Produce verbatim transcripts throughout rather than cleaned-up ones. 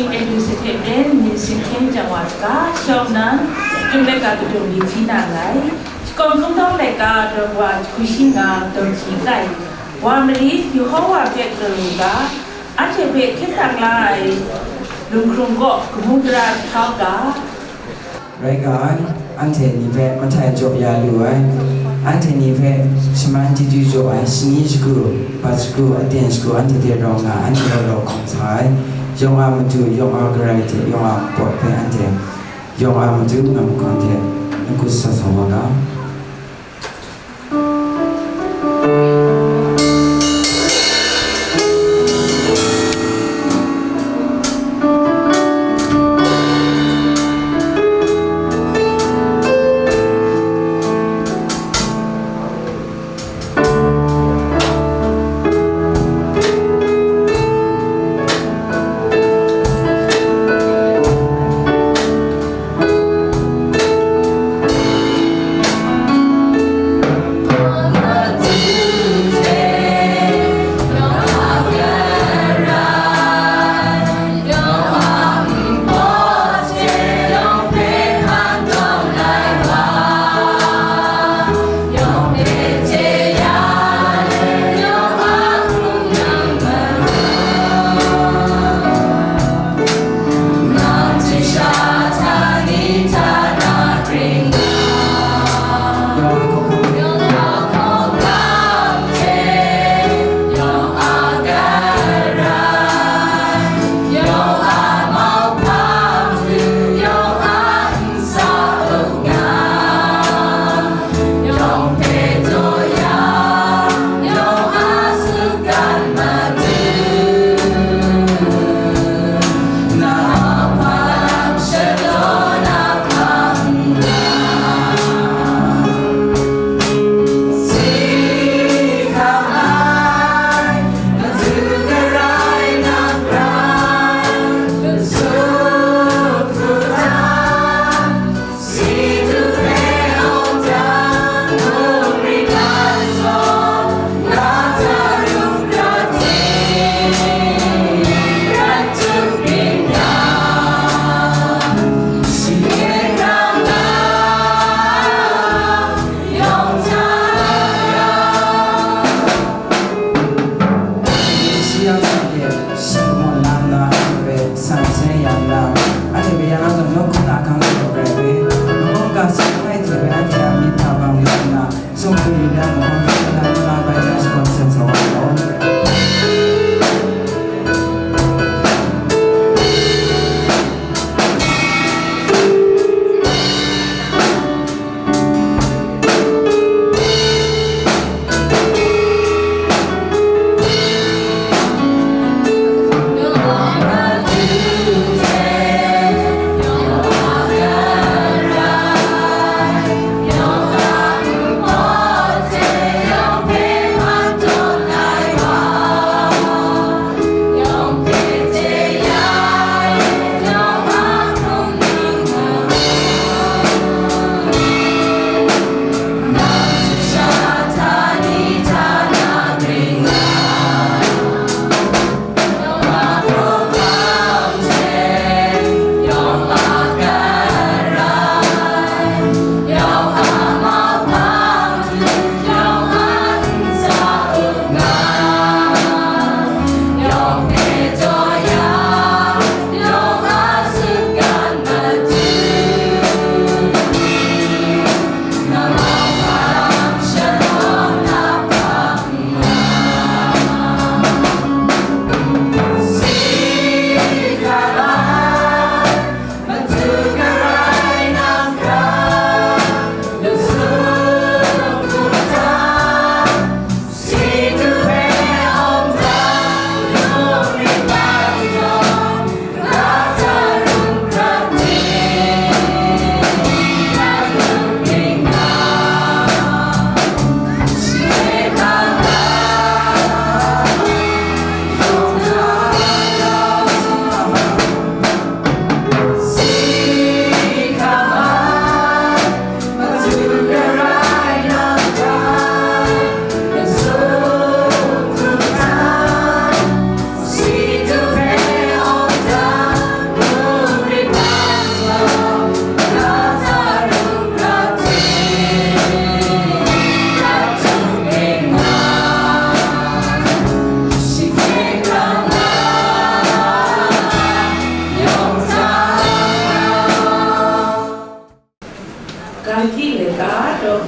N U C T N Minsin Hkyen Jang wa saga, shawng nnan, Jung laika kadum li hti na nngai. Shakawn Kungdawn laika daw wa jahku shi nga daw hti nngai. Wa mari, Yehowa hpe karu ga, anhte hpe hkye hkrang la ai lunghkrung kaw kabu gara jahtau ga. Rai ga ai, anhte ni hpe mahtai jaw ya lu ai, anhte ni hpe shaman chyeju jaw ai shani shagu, bat shagu, aten shagu anhte hte rawng nna anhte law law hkawm sa ai. Yawng a matu, yawng a karai hte yawng a pawt hpe anhte yawng a matu ngamhkawng hte n-gu sa sa wa ga.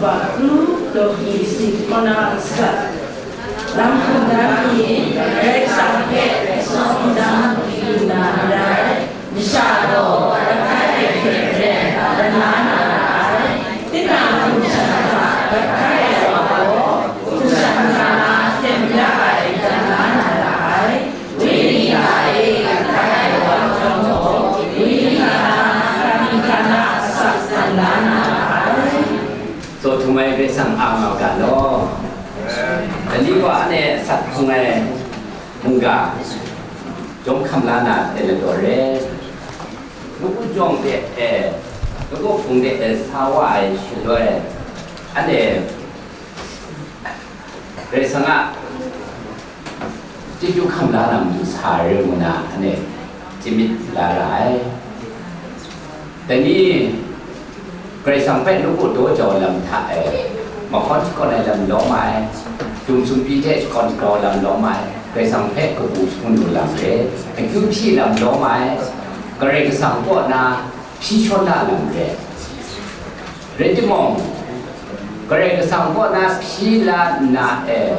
Kru daw hkri sut kaw na asak, lam hkum da hkri, Karai Kasang hpe atsawm dang lu na n rai, masha gaw gat hkai ai hte maren dan la na ra ai. Tinang hkum shan hta gat hkai ai wa gaw, hkum shan hta na hten mada ai dan la na ra ai. Wenyi hta e gat hkai ai wa chyawm gaw, wenyi hta na, hkani hta na asak dan la na ra ai. Tsaw htum ai Karai Kasang a nga ga law. Dai ni gaw anhte asak hkrung ai mungga, chyawm hkam la na hte ladaw re. Lungku jawng de e, lungku hpung de e sa wa ai shaloi, anhte Karai Kasang a chyeju hkam la na matu sa ai rai ngu na, anhte chye myit la ra ai. Dai ni, Karai Kasang hpe nawku daw jau lam hta e, mahkawn shakawn ai lam lawm ai, dum sumhpyi hte shakawn shagrau lam lawm ai, Karai Kasang hpe kabu shangun lu lam re, akyu hpyi lam lawm ai, Karai Kasang kaw na hpyi shawn la lam re. Rai timung, Karai Kasang kaw na hpyi la nna e,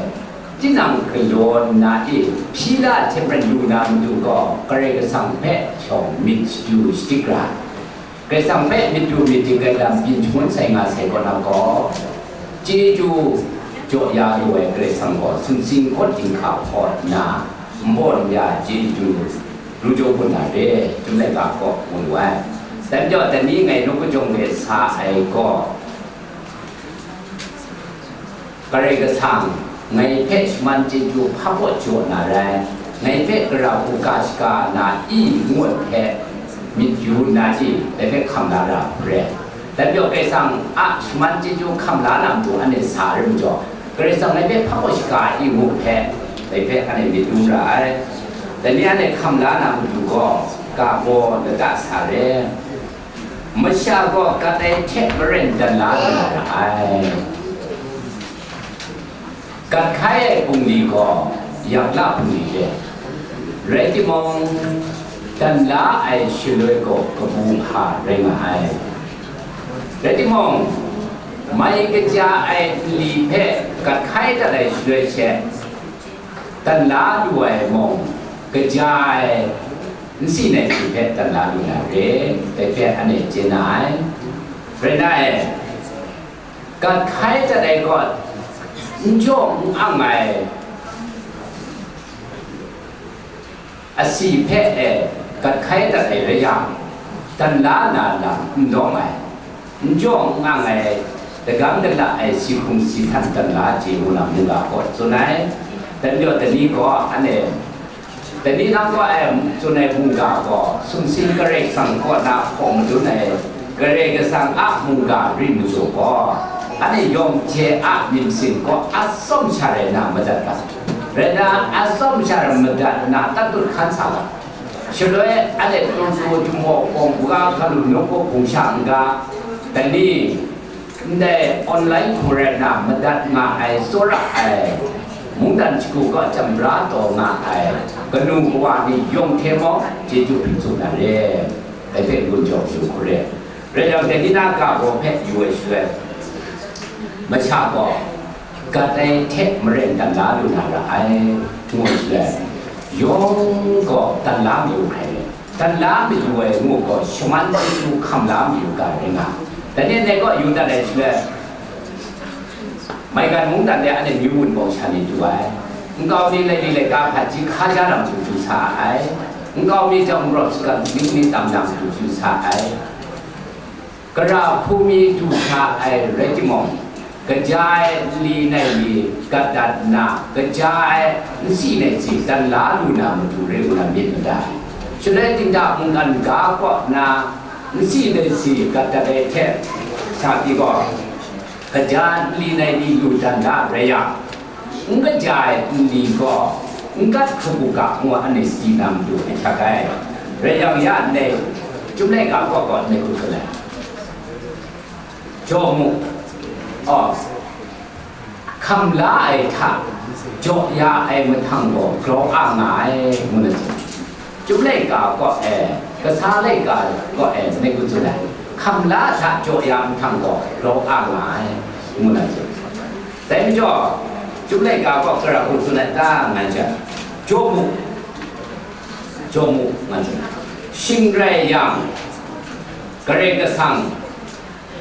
tinang galaw nna e, hpyi la hte maren lu na matu gaw, Karai Kasang hpe shawng myit shadu shadik ra. Karai Kasang hpe myit du myit dik ai lam byin shangun sai nga sai kaw na gaw, chyeju jaw ya lu ai Karai Kasang gaw sumsing hkawt dinghka hpaw nna, nbaw n-ya chyeju ru jaw gun na re, Chyum laika kaw mu lu ai. Dai majaw, dai ni ngai nawku jawng de sa ai gaw, Karai Kasang, ngai hpe shaman chyeju hpa kaw jaw na rai, ngai hpe gara hku ga shaga na i ngut hpe myit yu nna i, dai hpe hkam la ra hku re. Dai majaw, Karai Kasang a shaman chyeju hkam la na matu anhte sa ai majaw, Karai Kasang ngai hpe hpa kaw shaga i ngut hpe, dai hpe anhte myit dum ra ai. Dai ni anhte hkam la na matu gaw, ga gaw lata sa re. Masha gaw gat ai hte maren dan la lu na ra ai. Gat hkai ai bungli gaw yak la bungli re. Rai timung, dan la ai shaloi gaw kabu hpa rai nga ai. Rai timung, mai kaja ai nli hpe gat hkai dat ai shaloi she, dan la lu ai mung, kaja ai nsi nai si hpe dan la lu na re, dai hpe anhte chye na ai. Rai nna e, gat hkai dat ai gaw, n jaw n ang ai, asi hpe e gat hkai dat ai rai yang, dan la na lam n lawm ai, n jaw n ang ai, dagam dala ai si hkrung si htan dan la chye ngu na mungga gaw tsun ai. Dai majaw dai ni gaw anhte, dai ni nang gaw e tsun ai mungga gaw, sumsing Karai Kasang kaw na hpawng madun ai, Karai Kasang a mungga rin majaw gaw, anhte yawng hte a myit masin gaw atsawm sha rai na madat ga, rai nna, atsawm sha rai madat nna tatut hkan sa ga. Shaloi anhte Toronto, Jumawk, Pawng Buga, Hkalu, Nawku, Hpung sha n-ga, dai ni, ndai online hku rai nna madat nga ai, tsawra ai, mungdan shagu kaw chyam bra taw nga ai kanu kawa ni yawng hte mung chyeju hpyi tsun na re. Dai hpe n-gun jaw yu hku re. Rai yang, dai ni na ga gaw hpe yu ai shaloi, masha gaw gat ai hte maren dan la lu na ra ai, ngu ai shaloi, yawng gaw dan la mayu hkrai ai. Dan la mayu ai ngu gaw, shaman chyeju hkam la mayu ga rai nga. Dai ni anhte gaw yu dat ai shaloi, maigan mungdan de anhte myu wun bawng sha ni du ai, nkau mi laili laika hpaji hkaja na matu du sa ai, nkau mi jang rau sagan ning ni tam na matu du sa ai. Gara hku mi du sa ai rai timung, kaja ai nli nai li gat dat nna, kaja ai nsi nai si dan la lu na matu rai ngu na myit mada. Shaloi Tinta mungkan ga kaw na nsi nai si gat dat ai hte sha pyi gaw, kaja ai nli nai li lu dan da rai yang, n kaja ai nli gaw n gat hkrup u ga ngu anhte si na matu ahkyak ai. Rai yang, ya ndai Chyum laika kaw gaw ndai hku tsun ai. Jaw mu, aw, hkam la ai hta jaw ya ai mahtang gaw grau a nga ai, ngu na tsun. Chyum laika kaw e, kasa laika kaw e, ndai hku tsun ai. Hkam la hta jaw ya mahtang gaw grau a nga ai. Ngu na hte. Dai majaw, Chyum laika gaw gara hku tsun ai ta, nga hte, jaw mu, jaw mu, nga hte. Shing rai yang, Karai Kasang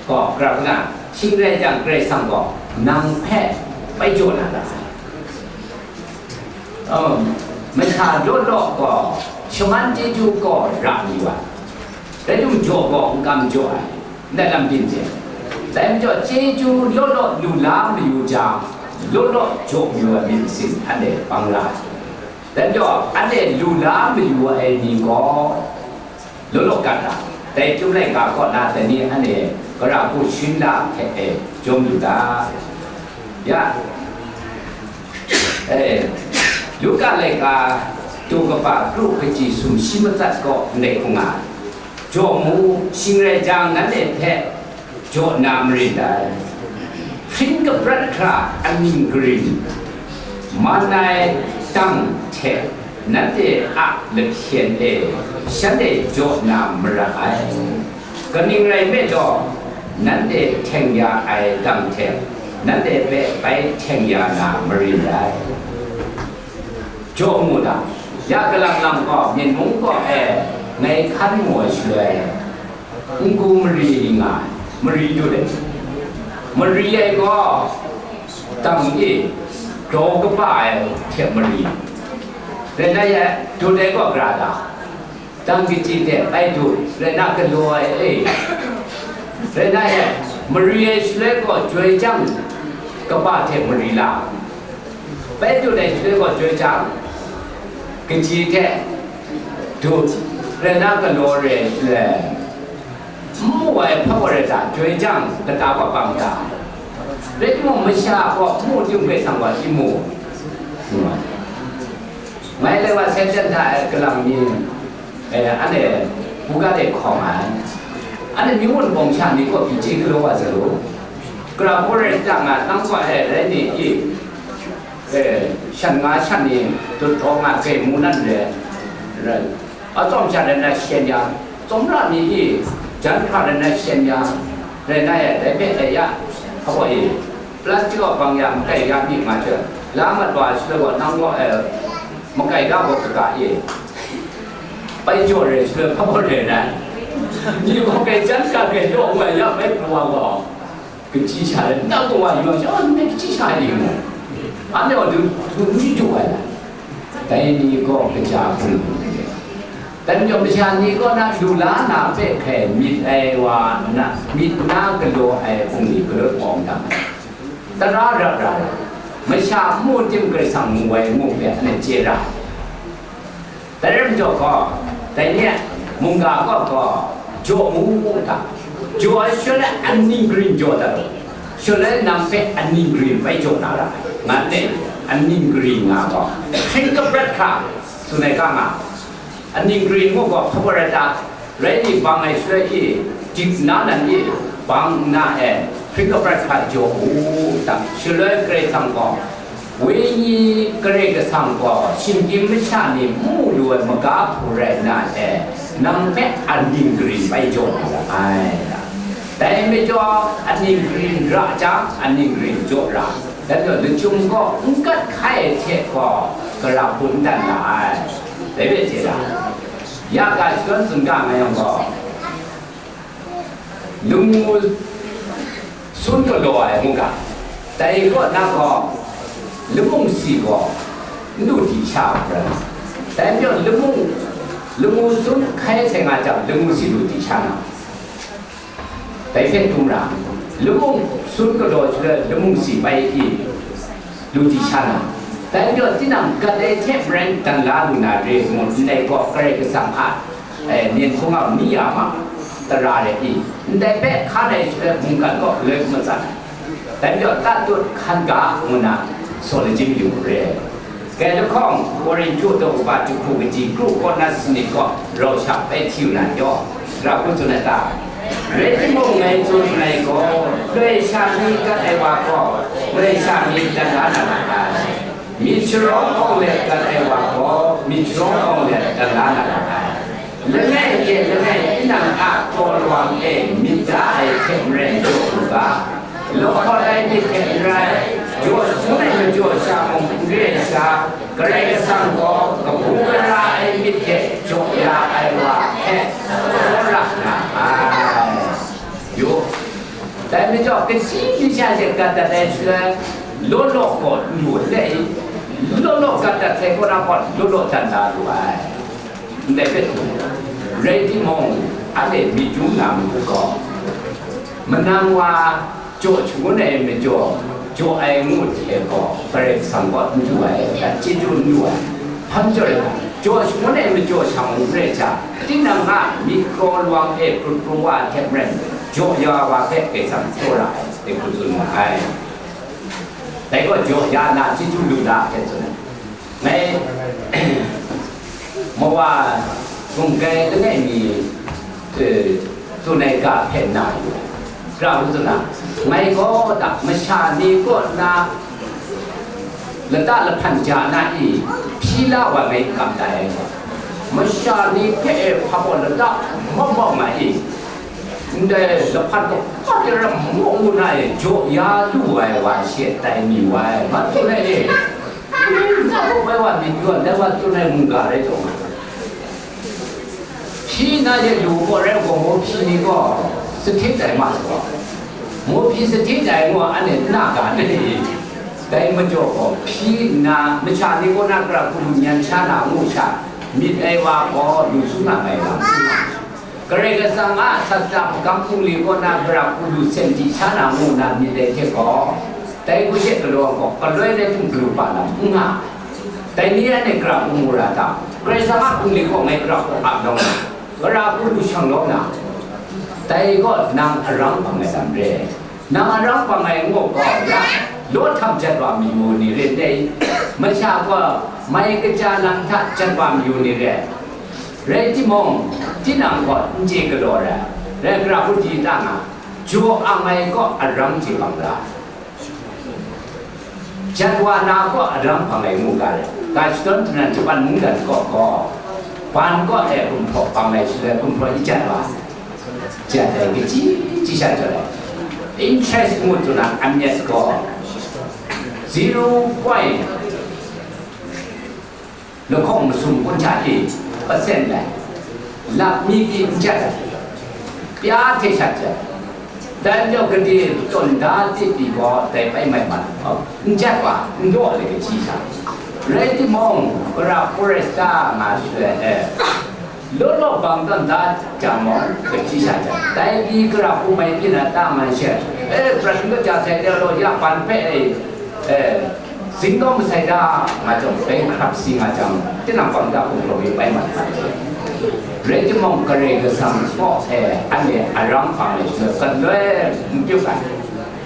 gaw, gara hku na, shing rai yang, Karai Kasang gaw nang hpe bai jaw na ra ai. Um, masha law law gaw, shaman chyeju gaw ra mayu ai. Rai timung, jaw gaw n kam jaw ai, ndai lam byin hte. Dai majaw, chyeju law law lu la mayu jang, law law jaw mayu ai myit masin anhte bang ra ai. Dai majaw, anhte lu la mayu ai ni gaw, law law gat ai. Dai Chyum laika kaw na dai ni anhte gara hku sharin la hte e jawm lu ga. Ya, e, Luka laika, daw kaba kru kaji sumshi matsat kaw ndai hku nga ai. Jaw mu, shing rai jang, nanhte hpe jaw na marin dai. Hpring kaprat hkra aning karing man ai dang hte, nanhte a lahpyen e shanhte jaw na mara ai. Kaning rai nme law, nanhte hteng ya ai dang hte, nanhte hpe bai hteng ya na marin dai. Jaw mu da, ya galang lam gaw, myen mung kaw e ngai hkan mu ai shaloi, n-gu mari nga ai, mari dut ai. Mari ai gaw, dang e grau kaba ai hte mari, rai na ye, dut ai gaw gara da, dang kaji hte bai dut, rai na galaw ai e, rai na ye, mari ai shaloi gaw joi jang, kaba hte mari la, bai dut ai shaloi gaw joi jang, kaji hte dut, rai na galaw re ai shaloi, n mu ai hpa gaw rai ta, joi jang, kata gaw bang ta, rai timung, masha gaw mu tim, Karai Kasang gaw n mu, ngu ai. Ngai lai wa, Satan hta e galang ni, e, anhte buga de hkawng ai. Anhte myi wun bawng sha ni kaw pyi chye galaw wa sa lu. Gara hku rai ta nga, nang gaw e rai ni i? E, shan nga shan ni dut hkawng nga, grai mu nan re, rai. Atsawm sha rai na shen ya, tsawmra mi i, jan hkra rai na shen ya, rai na e, dai hpe dai ya, hpa gaw e, plastic gaw bang ya, makai ya mi nga hte, la mat wa shaloi gaw, nang gaw, e, makai ga gaw kaga e, bai jaw re shaloi hpa gaw re na, ni gaw kai jan hkra kai yaw nga ya, bai pru wa gaw. Kachyi sha ai, nta kawa yawng sha, oh, nme kachyi sha ai ni mu. Anhte gaw du, du n jaw ai la. Dai ni gaw kaja hpung lu ai. Dai majaw masha ni kaw na lu la na hpe hkai myit ai wa na, myit na galaw ai hpung ni galoi hpawng dang ai. Tara rap ra ai. Masha mu tim Karai Kasang mu ai mu hpe anhte chye ra ai. Dai rai majaw gaw, dai ni a mungga kaw gaw, jaw mu mu ta, jaw ai shaloi aning karing jaw dat u, shaloi nang hpe aning karing bai jaw na ra ai, nga nne, aning karing nga gaw, hpring kaprat hkra tsun ai ga nga, aning karing ngu gaw, hpa gaw rai ta, rai ni, bang ai shaloi e, dip nna nan e, bang nna e, hpring kaprat hkra jaw u ta, shaloi Karai Kasang gaw, Wenyi Karai Kasang gaw shinggyim masha ni mu lu ai maga hpu rai nna e, nang hpe aning karing bai jaw na ra ai. Dai majaw aning karing ra jang, aning karing jaw ra, dai majaw lachyum gaw n gat hkai ai hte gaw, gara hku n dan la ai. Dai hpe hte ra, ya ga shadawn tsun ga nga yang gaw, lamu sun galaw ai mungga, dai kaw na gaw, lamung si gaw n lu di sha ai, dai majaw lamung, lamu sun hkai sai nga jang, lamu si lu di sha na, dai hpe htum ra, lamung sun galaw shaloi lamung si bai i, lu di sha na, dai majaw tinang gat ai hte maren dan la lu na re ngu ndai gaw, Karai Kasang a, e, nin hkungau ni ya ma, tara rai i, ndai hpe hkan ai shaloi mungkan gaw galoi hku matsat ai. Dai majaw tatut hkan ga ngu na, saw lachyim yu u re. Dai lahkawng, Korinhtu daw kaba jahku kaji kru kaw na sanit gaw rau sha bai hti yu na yaw, ra hku tsun ai ta? Rai timung, ngai tsun nngai gaw, loi sha mi gat ai wa gaw, loi sha mi dan la na ra ai. Myit sharawng awng let gat ai wa gaw, myit sharawng awng let dan la na ra ai. Langai hte langai tinang a taw lawang e myit da ai hte maren jaw u ga. Lahkawt ai myit hte n rai, jaw shangun ai majaw sha mung n re ai sha, Karai Kasang gaw kabu gara ai myit hte jaw ya ai wa hpe tsawra nga ai. Yu, dai majaw, kaji mi sha she gat dat ai shaloi, law law gaw n lu ai, law law gat dat sai kaw na gaw, law law dat na lu ai. Ndai hpe htung, rai timung, anhte myit yung na matu gaw, manang wa jaw shangun ai majaw, jaw ai ngu hte gaw, Karai Kasang kaw n du ai, chyeju n lu ai. Hpa majaw rai ta? Jaw shangun ai majaw sha mung n rai hta, tinang a myit kraw lawang e hkrut hkru wa ai hte maren, jaw ya wa hpe Karai Kasang tsawra ai, dai hku tsun mu ai. Dai gaw jaw ya na chyeju lu na hpe tsun ai. Ngai, Mawa hkungkai langai mi, eh, tsun ai ga hpe na yu ai. Pra hku tsun na, ngai gaw da masha ni kaw na lata lahpan ja na i, hpyi la wa ngai kam dai. Masha ni hpe e hpa gaw lata mau mau nga i, ndai lahpan gaw hpa de ram mung ngu na e, jaw ya lu ai wa she tai mi wa ai, ma tsun ai e. Nta gaw bai wa myit yu ai, dai wa tsun ai mungga rai taw nga. Hpyi na ye lu gaw rai gaw, mawhpyi ni gaw sahtit ai ma sa gaw, mawhpyi sahtit ai ngu anhte n na ga ni? Dai majaw gaw, hpyi nna masha ni kaw na gara hku lu nyan sha na ngu sha, myit ai wa gaw lu su nga ai lam n nga. Karai Kasang a sat shara magam hpung li kaw na gara hku lu sen di sha na ngu na myit ai hte gaw, dai hku she galaw gaw, galoi rai htung galu pa lam n nga ai. Dai ni anhte gara hku mu ra ta? Karai Kasang a hpung li kaw ngai gara hku ap lawm na, gara hku lu shang lawm na, dai gaw nang arang hpang ai lam re. Nang arang hpang ai ngu gaw, ya, law htam jat wa mayu ni re ndai, masha gaw mai kaja lam hta jat wa mayu ni re. Rai timung, tinang gaw n chye galaw ai, rai gara hku di ta nga, jaw ang ai gaw arang chye bang ra. Jat wa na gaw arang hpang ai ngu ga rai. Ga shadawn hte nan Japan mungdan kaw gaw, ban kaw e gumhpraw bang ai shaloi gumhpraw n jat wa ai. Jat ai kaji ji sha jat ai. Interest ngu tsun na amyat gaw, zero point lahkawng masum kun hta e, percent lai, lap mi pyi n jat ai, pya hte shat jat, dan jau gade tawn da tip pyi gaw dai pai mai mat, n jat wa, n daw ai kaji sha. Rai timung, gara hku rai sa nga shaloi e, law law bang tawn da jang mung, kaji sha jat, dai pyi gara hku mai pyi na ta man she, e, prat n kaja sai de law, ya ban hpe e, e, Zingkau masai da nga jang, bankruptcy nga jang, tinang bang da hkungdaw mi bai mat mat. Rai timung, Karai Kasang kaw e anhte arang hpang ai shaloi galoi n pyut ai.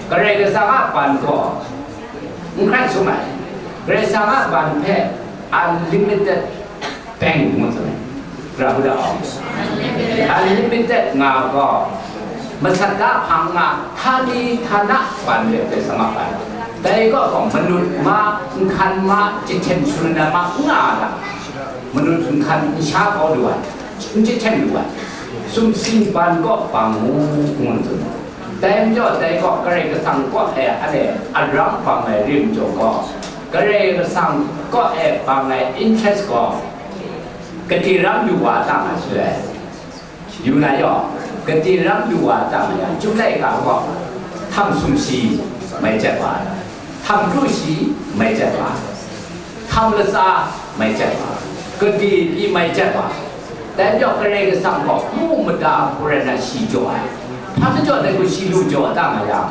Karai Kasang a ban gaw n hkrat sum ai. Karai Kasang a ban hpe unlimited bank ngu tsun ai. Ra hu da awng. Unlimited nga gaw, masat da hpang nga, htani htana ban de hpe sa ma ai. Dai gaw gaw, manut ma, nhkan ma, jahten shalun ai ma, n nga ai lam. Manut nhkan n sha kau lu ai, n jahten lu ai, sumsing ban gaw bang ngu, ngu tsun ai. Dai majaw, dai gaw Karai Kasang kaw e anhte arang bang ai rim jaw gaw, Karai Kasang kaw e bang ai interest gaw, kati ram yu wa ta nga shaloi, yu na yaw, kati ram yu wa ta nga yang, Chyum laika gaw, htam sumshi mai jat wa ai, htam kru shi mai jat wa ai, htam latsa mai jat wa ai, kati pyi mai jat wa ai. Dai majaw Karai Kasang gaw mu mada hku rai na shi jaw ai. Hpa majaw dai gaw shi lu jaw ta nga yang,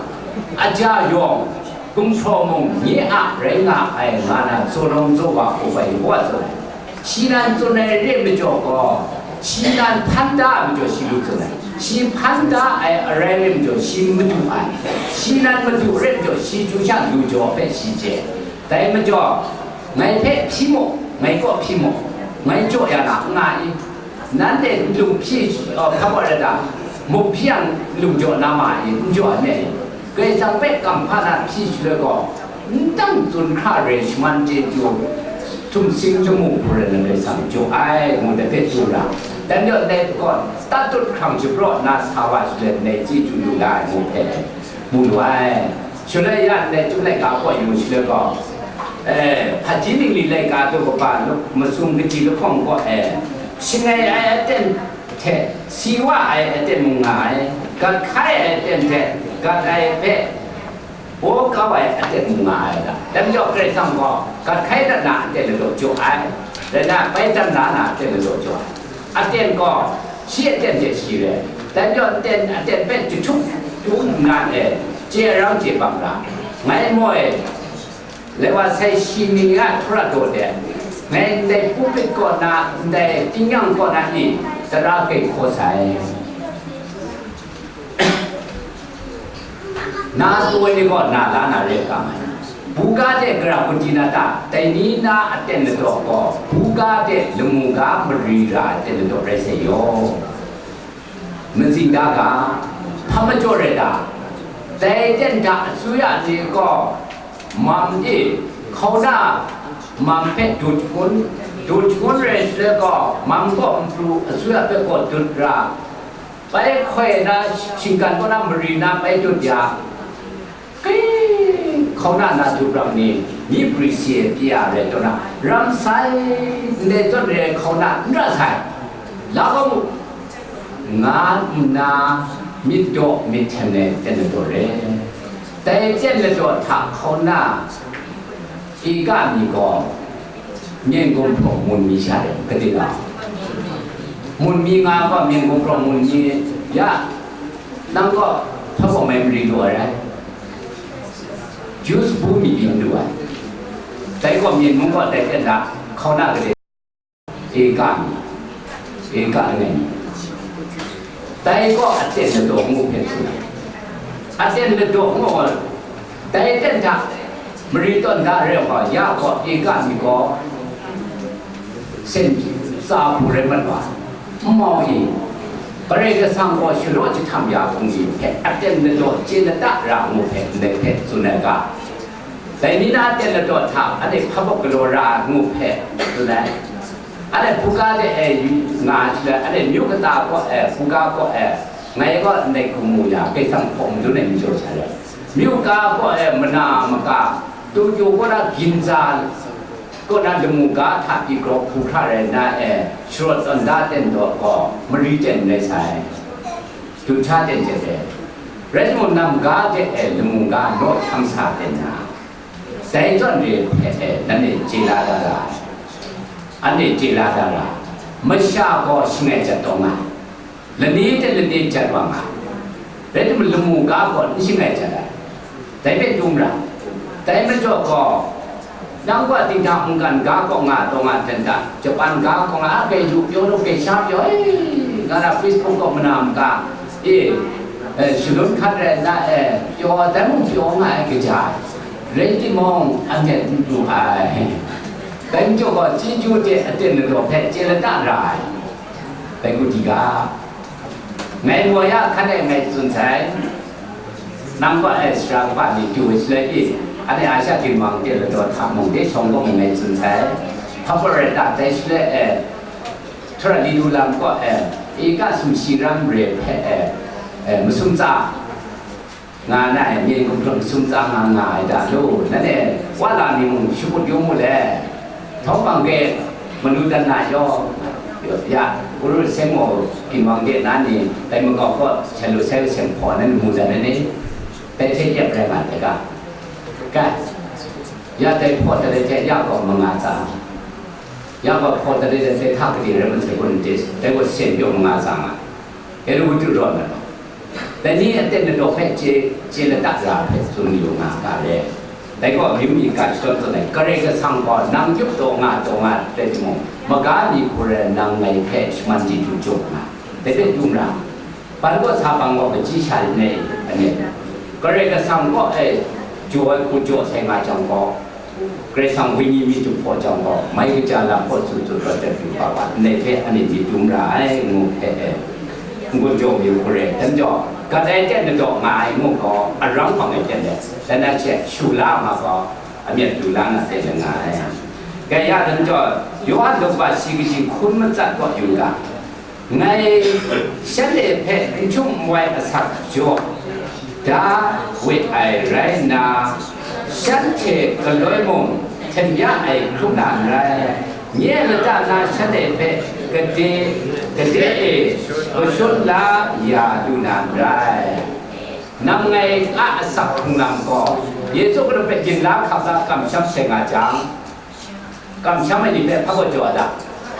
aja yawng, gumhpraw mung nye a rai nga ai nga na tsaw nawng tsaw wa hku bai wa tsun ai. Shi nan tsun ai re majaw gaw, shi nan hpan da ai majaw shi lu tsun ai. Shi hpan da ai arai re majaw shi madu ai. Shi nan madu re majaw shi chyu sha lu jaw hpe shi chye. Dai majaw, ngai hpe hpyi mu, ngai kaw hpyi mu, ngai jaw ya na n nga i? Nanhte nlung hpyi, uh, hpa wa rai ta? Muk hpyi yang nlung jaw na ma i? N jaw ai me? Karai Kasang hpe kam hpa na hpyi shaloi gaw, n dang tsun hkra re shaman chyeju, sumsing lamu hku rai na Karai Kasang jaw ai, ngu dai hpe tsun ra. Dan yawt dai gaw, tatut hkrang shapraw na sa wa shaloi, ndai chyeju lu la ai ngu hpe, mu lu ai. Shaloi ya ndai Chyum laika kaw yu shaloi gaw, eh, hpaji ningli laika daw kaba lu-, masum kaji lahkawng kaw e, shangai ai aten hte si wa ai aten mung nga ai, gat hkai ai aten hte gat ai hpe baw kau ai aten mung nga ai ga. Dai majaw Karai Kasang gaw gat hkai dat na aten ladaw jaw ai, rai na, bai dan la na aten ladaw jaw ai. Aten gaw shi aten hte shi rai, dai majaw aten, aten hpe jahtuk dum nna e, chye aram chye bang ra, ngai moi, lai wa sai shi mi ni a htura daw de, ngai ndai pulpit kaw na, ndai tingnyang kaw na i, tara kai hkaw sai. Na tu ai ni gaw na la na re ga mai. Buga de gara kuti na ta, dai ni na aten ladaw gaw, buga de lamu ga mari ra aten ladaw rai sai yaw. Mazing da ga, hpa majaw rai ta, dai ten hta asuya ni gaw, mam e, hkauna mam hpe dut shangun, dut shangun rai shaloi gaw, mam gaw n pru, asuya hpe gaw dut ra, bai hkoi na, shinggan kaw na mari na bai dut ya, kai, hkauna na dut rau ni, myi prwi si ai pyi ya rai taw na, ram sai, ndai zawn re ai hkauna n ra sai, la kau mu, nga nna myit daw myit hten ai ten ladaw re. Dai ten ladaw hta hkauna, ika mi gaw, Myen gumhpraw mun mi sha rai, kade nga? Mun mi nga gaw, myen gumhpraw mun mi, ya, nang gaw hpa gaw mai mari lu ai rai. Jews bu mi byin lu ai. Dai gaw myen mung gaw dai ten da, hkauna kade, eka mi, eka langai mi. Dai gaw aten ladaw ngu hpe tsun ai. Aten ladaw ngu gaw, dai ten hta mari tawn da rai wa, ya gaw, eka mi gaw, sen tsa hpu rai mat wa, n mau i, Karai Kasang gaw shalaw jahtam ya hpung ni hpe aten ladaw chye lada ra ngu hpe ndai hpe tsun ai ga, dai ni na aten ladaw hta anhte hpa baw galaw ra ngu hpe tsun ai. Anhte hpuga de e nga ai shaloi, anhte myu kata kaw e, hpuga kaw e, ngai gaw ndai hkum mu ya, Karai Kasang hpawng madun ai majaw sha rai. Myu ka kaw e, mana maka, Tokyo kaw na ginza kaw na lamu ga hta pyi grau hku hkra rai nna e, sharawt tawn da ten daw gaw, mari ten n rai sai, dut hta ten ten re. Rai timung, nam ga de e lamu ga naw hkyam sa ten na, dai zawn re hpe e, nanhte chye la da ra ai. Anhte chye la da ra ai. Masha gaw shangai jat taw nga ai. Lani hte lani jat wa nga ai. Rai timung, lamu ga gaw n shangai jat ai. Dai hpe dum ra. Dai majaw gaw, nang gaw dingdang mungkan ga kaw nga taw nga ten ta, Japan ga kaw nga, a, kai yu pyaw lu, kai sha pyaw, e, nga na Facebook kaw mana maka, e, e, shalun hkat rai nna, e, pyaw, dai mung pyaw nga ai kaja ai. Rai timung, anhte n du ai. Dai majaw gaw, chyeju hte aten ladaw hpe chye lada ra ai. Bai gu di ga. Ngai ngoi ya hkan e ngai tsun sai. Nang gaw e sara kaba ni du ai shaloi i, anhte Asia ginwang de ladaw hta mung de shawng gaw ngai tsun sai. Hpa pawt rai ta, dai shaloi e, htura li du lam gaw e, ika sumshi ram re hpe e, e, masum tsa nga na ai, myen gumhpraw masum tsa nga nga ai da law, nanhte wa la ni mung shakut yu mu le. Htawng bang ge, manu dan na yaw, ya, Uru Seng gaw ginwang de na ni, dai makau gaw shan lu sai seng hpaw nan mu dan ai ni, dai hte yep rai nga ai ga. Ga, ya dai hpaw dai hte ya gaw manga tsa, ya gaw hpaw dai hte hta gade rai masai gaw n de, dai gaw sen pyaw manga tsa nga. Heru tu rawt na, dai ni aten ladaw hpe chye, chye lada ra hpe tsun yu nga ga le. Dai gaw amyu myi ga shadawn tsun ai, Karai Kasang gaw nang yup taw nga taw nga rai timung, maga mi hku rai nang ngai hpe shaman di du jaw nga, dai hpe dum ra. Ban gaw sa bang gaw kachyi sha ai, anet, Karai Kasang gaw e jaw ai hku jaw sai nga jang gaw, Karai Kasang Wenyi mi jahpaw jang gaw, mai kaja lam gaw tsun tsun rawt dat yu ga wa, ndai hpe anhte myit dum ra ai, ngu hpe e, n-gun jaw mi hku rai, dai majaw, gat ai ten ladaw nga ai ngu gaw, aram hpang ai ten de, dan na hte shu la nga gaw, amyat du la na ten de nga ai. Gaya dan jaw, Yawhan daw kaba shi kaji hkun matsat kaw yu ga, ngai shanhte hpe n hkyung n wai asak jaw, da we ai rai nna, shanhte galoi mung hten ya ai hkrum na n rai, nye lata na shanhte hpe gade, gade e kashun la ya lu na n rai. Nang ngai a asak hkrung lam gaw, Yesu Hkristu hpe ginla hkap la kamsham sai nga jang, kamsham ai ni hpe hpa gaw jaw a ta?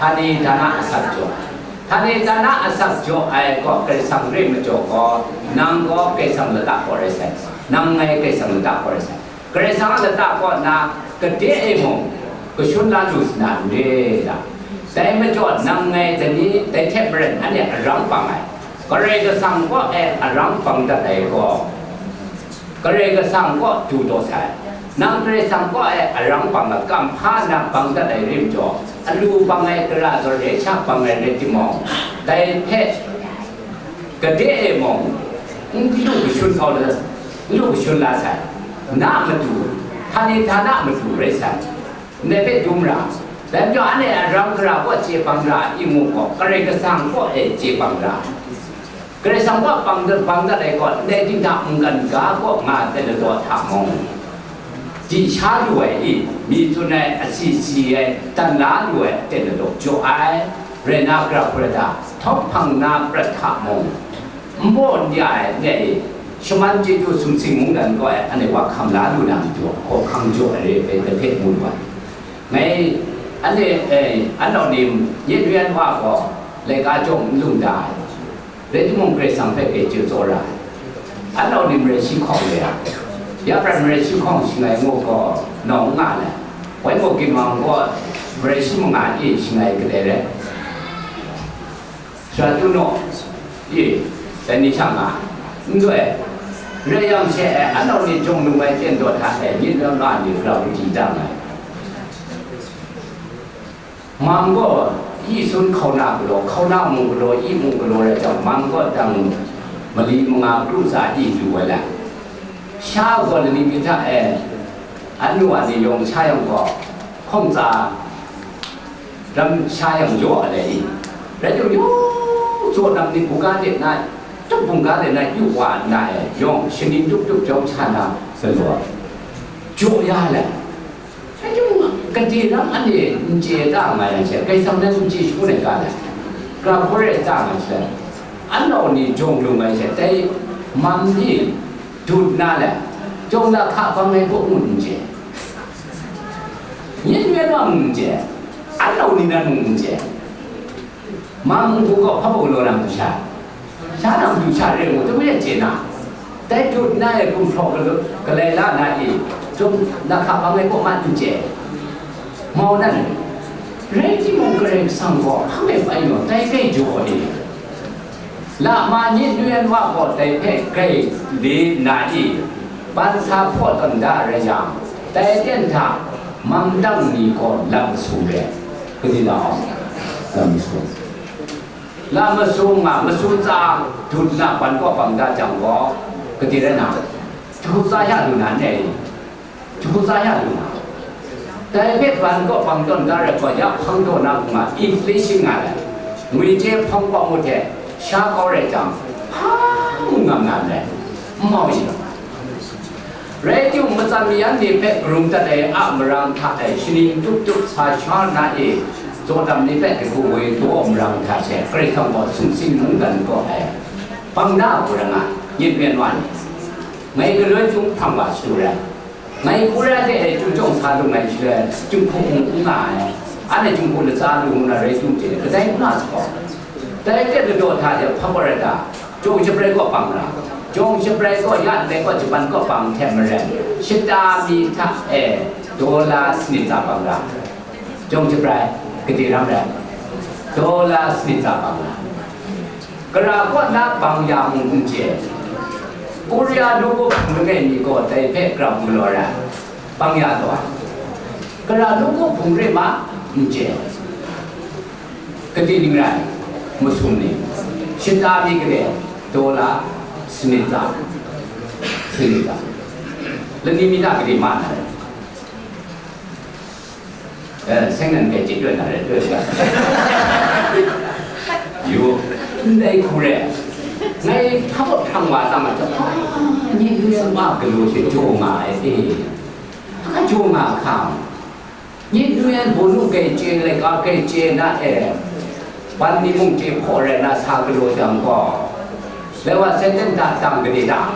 Htani htana asak jaw ai. Htani htana asak jaw ai gaw Karai Kasang re majaw gaw, nang gaw Karai Kasang lata kaw rai sai, nang ngai Karai Kasang lata kaw rai sai. Karai Kasang a lata kaw nna, gade e mung kashun la lu sa na n re ta? Dai majaw nang ngai dai ni, dai hte maren anhte arang pang ai, Karai Kasang kaw e arang pang dat ai gaw, Karai Kasang kaw du taw sai. Nang Karai Kasang kaw e arang pang ai, kam hpa na bang dat ai rim jaw, alu bang ai, gara zawn re sha bang ai rai timung, dai hpe gade e mung n lu kashun kau la, n lu kashun la sai. Na matu, htani htana matu rai sai. Ndai hpe dum ra. Dai majaw, anhte arang gara kaw chye bang ra i ngu gaw, Karai Kasang kaw e chye bang ra. Karai Kasang kaw bang dat, bang dat ai gaw, ndai dinghta mungkan ga kaw nga ai ladaw hta mung, di sha lu ai i, mi tsun ai, asi si ai, dan la lu ai, ten ladaw jaw ai, rai na, gara hpung rata, htawng hpang na prat hta mung, n baw n ya ai, ndai e, shaman chyeju sumsing mungdan kaw e, anhte wa hkam la lu na matu, hkaw hkang jaw ai re ai hpe, dai hpe mu lu ai. Ngai, anhte, eh, anau ni, nye nuyan wa gaw, laika jawng n lung da ai. Rai timung, Karai Kasang hpe grai chye tsawra ai. Anau ni marai shi hkawng re ai. Ya prat marai shi hkawng shangai ngu gaw, nawng n nga ai. Wai gaw, ginwang gaw marai shi manga e shangai kadai rai. Sara tu naw, e, dai ni sha nga, n doi. Rai yang she, anau ni jawng lung ai ten daw hta e, myit lam a ni grau di dang ai. Mang gaw, yi sun hkauna galaw, hkauna mung galaw, yi mung galaw rai jang, mang gaw dang mali manga kru tsa yi lu ai la. Sha gaw lani mi hta e, anu a ni yawng sha yang gaw, hkawng tsa ram sha yang yaw a le i. Rai timung, yaw tsaw lam ni bungga de na, tup bungga de na yu wa nna e, yawng shaning tup tup jawm sha na galaw, jaw ya le. Rai timung, gade ram anhte n chye ta nga yang she, Karai Kasang nan n chye shangun ai ga le? Gara hpung re ta nga she, anau ni jawng lung ai she, dai mam ni dut na le, jawng lahka bang ai kaw mung n chye, nye nuyan wa mung n chye, anau ni nan mung n chye. Mang n-gu gaw hpa gaw galaw na matu sha, sha na matu sha re ngu, tabu ya chye na, dai dut na e gumhpraw galaw, galai la na e, jawng lahka bang ai kaw ma n chye, mau na rai. Rai timung, Karai Kasang gaw hpang e bai naw, dai bai jaw e. Lama nye nuyan wa gaw dai hpe grai le nna i, ban sa hpaw tawn da rai yang, dai aten hta mamdang ni gaw lam masum re. Gade na awng? Lam masum. Lam masum nga, masum tsa dut nna ban kaw bang da jang gaw, gade rai na? Jahku tsa ya lu na n rai? Jahku tsa ya lu na? Dai hpe ban kaw bang tawn da rai gaw, ya hpang taw na hku nga, inflation nga ai, ngwije hpang kaw ngut hte sha kau rai jang, hpa mung ngam na n rai, n mau yin. Rai timung, matsan mayan ni hpe karung dat ai a marang hta e, shaning tup tup sa sha na e, zaw dam ni hpe dahku woi daw marang hta she, Karai Kasang gaw sumsing mungdan kaw e bang da hku rai nga, nye nuyan wa ni. Ngai galoi chyum hpang wa shadu rai. Ngai hkura de e chyum jawng sa lu ngai shaloi, chyum hku mung n nga ai. Anhte chyum hku latsa lu ngu na rai chyum hte, kadai n nga sa gaw, dai hte ladaw hta de hpa gaw rai ta? Jawng shabrai kaw pang ra. Jawng shabrai kaw ya ndai kaw Japan kaw pang hte maren, shata mi hta e dola sanit tsa pang ra. Jawng shabrai, gade ram rai? Dola sanit tsa pang ra. Gara kaw na bang ya mung n chye, Korea nawku hpung langai mi gaw dai hpe grau galaw ai, bang ya taw ai. Gara nawku hpung re ma n chye, gade ning rai? Masum ni, shata mi gade, dola sanit tsa, sanit tsa, lani mi hta gade ma na rai? Eh, seng nan kai chye na re, yu, ndai hku re, ngai hpa kaw hprang wa tsang ma, Sumsing a galaw she jaw nga ai e. Aka jaw nga hkang, myit nu yan bawnu grai chye, laika grai chye na e, ban ni mung chye hpaw rai na sa galaw jang gaw, lai wa Satan hta tang gade da,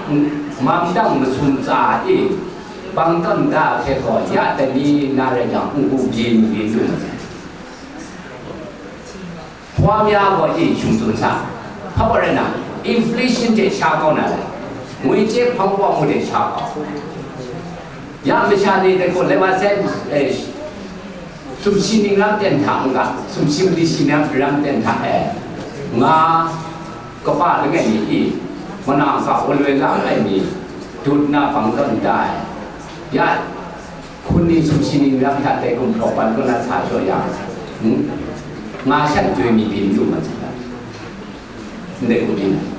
mam dang masum tsa e, bang tawn da hpe gaw, ya dai ni na rai jang, n-gu byin byin lu masai. Hpa mya gaw e shung tsun sa, hpa gaw rai na, inflation hte sha kau na le, ngwi chye hpang wa mu hte sha kau. Ya masha ni dai gaw, lai wa sai, eh, sumshi ning ram ten hta n-ga, sumshi mali shi ram ten hta e, nga kapa langai mi e, mana ga waloi la ai mi, dut na bang tawn da ai. Ya, hkun ni sumshi ning ram hta dai gumhpraw ban kaw na sa jaw yang, hmm? Nga shan joi mi byin lu ma chyaga, ndai hku byin ai.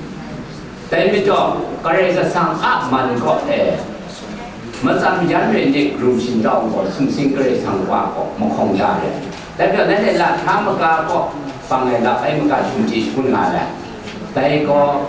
Dai majaw, Karai Kasang a man kaw e, matsam yan re ni karum shingtau gaw, sumsing Karai Kasang wa kaw mahkawng da re. Dai majaw, nanhte lahkra maga kaw bang ai lap ai maga shingchye shangun nga ai. Dai gaw,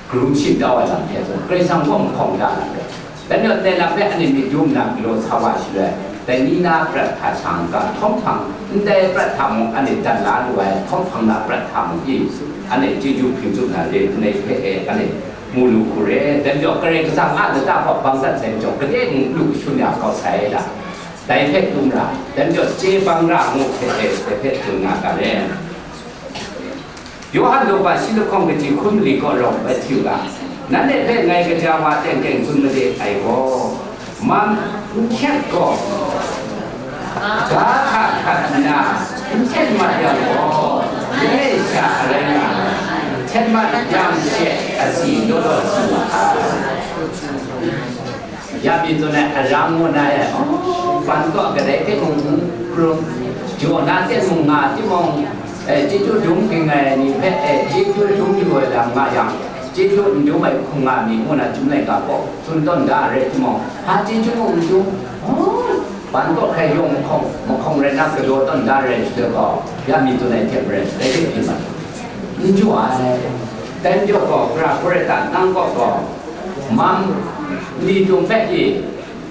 karum shingtau ai lam hte zawn, Karai Kasang gaw mahkawng da na rai. Dai majaw, dai lam hpe anhte myit dum na galaw sa wa shaloi, dai ni na prat hta sha n-ga, htawm hpang, ndai prat hta mung anhte dat la lu ai, htawm hpang na prat hta mung e, anhte chyeju hpring tsup na re, ndai hpe e, anhte mu lu hku re. Dai majaw, Karai Kasang a lata gaw bang dat sai majaw, gade mung lu kashun ya kau sai da. Dai hpe dum ra, dai majaw, chye bang ra ngu hpe e, dai hpe dum nga ga re. Yawhan daw shi lahkawng kaji hkun mali kaw rawng bai hti u ga, nanhte hpe ngai kaja wa teng teng tsun made ai gaw, mam n hkyet gaw, ga hka hkrat nna n hten mat yang gaw, langai sha a rai nga ai, hten mat yang she asi law law si wa ai. Ya mi tsun ai, arang ngu na e, oh, ban kaw kadai hte mung n hkrum, jaw na ten mung nga timung, eh, chyeju dum ging ai ni hpe, eh, chyeju dum yu ai lam nga yang, chyeju n dum ai hkung nga mi ngu na chyum laika kaw tsun tawn da ai rai timung, hpa chyeju mung n dum, oh, ban kaw hkrai yawng mahkawng, mahkawng rai na galaw tawn da ai rai shaloi gaw, ya mi tsun ai hte maren, dai hte hpyi mat. N jaw ai. Dai majaw gaw, Hkra hkawra ta nang kaw gaw, mam li tum hpe i,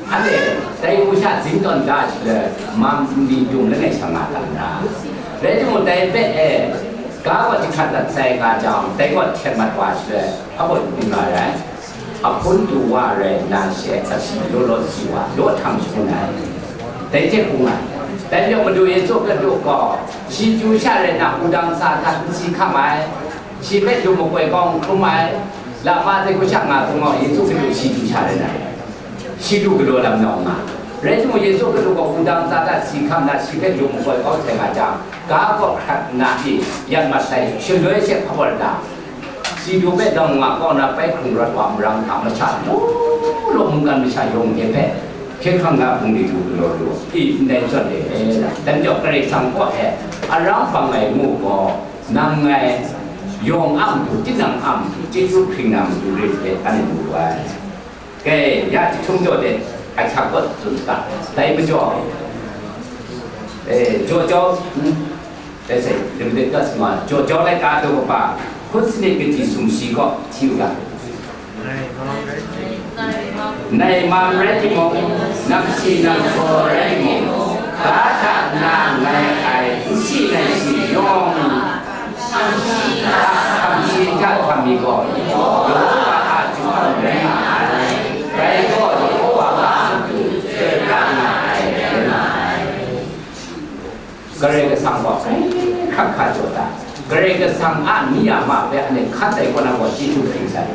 anhte dai hku sha zing tawn da shaloi, mam li tum langai sha nga ta n ra. Rai timung, dai hpe e, ga gaw jahkrat dat sai nga jang, dai gaw hten mat wa shaloi, hpa baw n nga ai. Ahpun du wa rai nna she asi law law si wa, law htam shangun ai. Dai hte hpung ai. Dai majaw Madu Yesu Hkristu gaw, shi chyu sha rai nna, wudang sa hta n si hkam ai, shi hpe lu makoi kau n hkrum ai, lama dai hku sha nga hkrum ai, Yesu Hkristu shi chyu sha rai nna, shi lu galaw lam nau nga. Rai timung, Yesu Hkristu gaw wudang sa hta si hkam nna, shi hpe lu makoi kau sai nga jang, ga gaw hkrat nna i yan mat sai, shaloi she hpa baw nna, Sidu hpe dawnga kaw na pai hkrung rawt wa marang hta masha law law mungkan masha yawng hte hpe hkye hkrang na hpung de lu galaw lu i ndai zawn e, dai majaw Karai Kasang kaw e arang bang ai ngu gaw, nang ngai yawng a matu, tinang a matu, chyeju hpring na matu re hte anhte mu ai. Kai, ya jahtum jaw de, a hkyak kaw tsun saga, dai majaw, eh, jaw jau, hmm, let's say, limited customer, jaw jau laika daw kaba, hkun sanit kaji sumshi kaw hti u ga. Nai mam rai timung, namsi namsaw rai timung, ga hta na ngai ai nsi nai si yawng, hkam shi hta hkam mi gaw, Yehova a jahtum rai nga ai. Dai gaw Yehova a matu chyoi pra nga ai rai nga ai. Karai Kasang gaw hkrai hkra hka jaw ta, Karai Kasang a ni a ma hpe anhte hkan tai kaw na gaw chyeju hpring sai.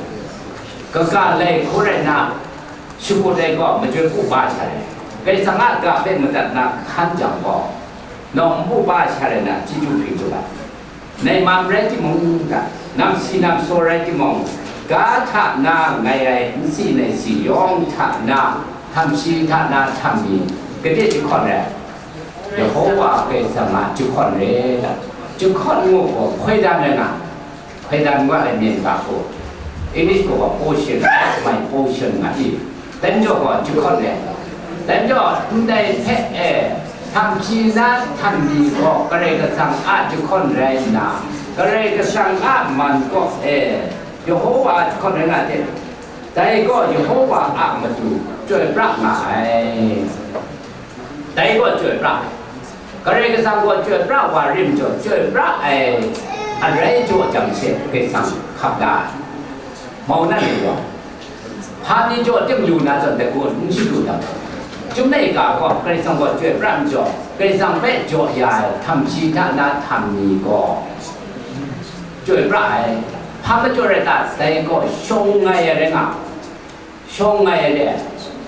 Kaga lai hku rai nna, shakut ai gaw majoi ku ba sha rai, Karai Kasang a ga hpe madat na hkan jang gaw, nawng n pu ba sha rai nna, chyeju hpring lu ai. Nai mam rai timung, namsi namsaw rai timung, ga hta na ngai ai nsi nai si yawng hta na, htam shi hta na htam mi, gade jahkawn rai, Yehova Karai Kasang a jahkawn rai. Jahkawn ngu gaw hkoi dan rai nga, hkoi dan wa ai myen ga gaw, English gaw portion, that's my portion nga i. Dai majaw gaw jahkawn rai. Dai majaw ndai hpe e, htam shi na htam mi gaw Karai Kasang a jahkawn rai nna, Karai Kasang a man kaw e, Yehova a jahkawn rai nga hte, Dai gaw Yehova a matu chyoi pra nga ai. Dai gaw chyoi pra ai. Karai Kasang gaw chyoi pra wa rim jaw, chyoi pra ai arai jaw jang she Karai Kasang hkap da ai. Mau na ni gaw, hpa ni jaw tim lu na zawn dai gaw n shadu dam. Chyum laika gaw Karai Kasang gaw chyoi pra ai majaw, Karai Kasang hpe jaw ya ai htam shi hta na htam ni gaw, chyoi pra ai. Hpa majaw rai ta, dai gaw shawng ai rai nga, shawng ai rai.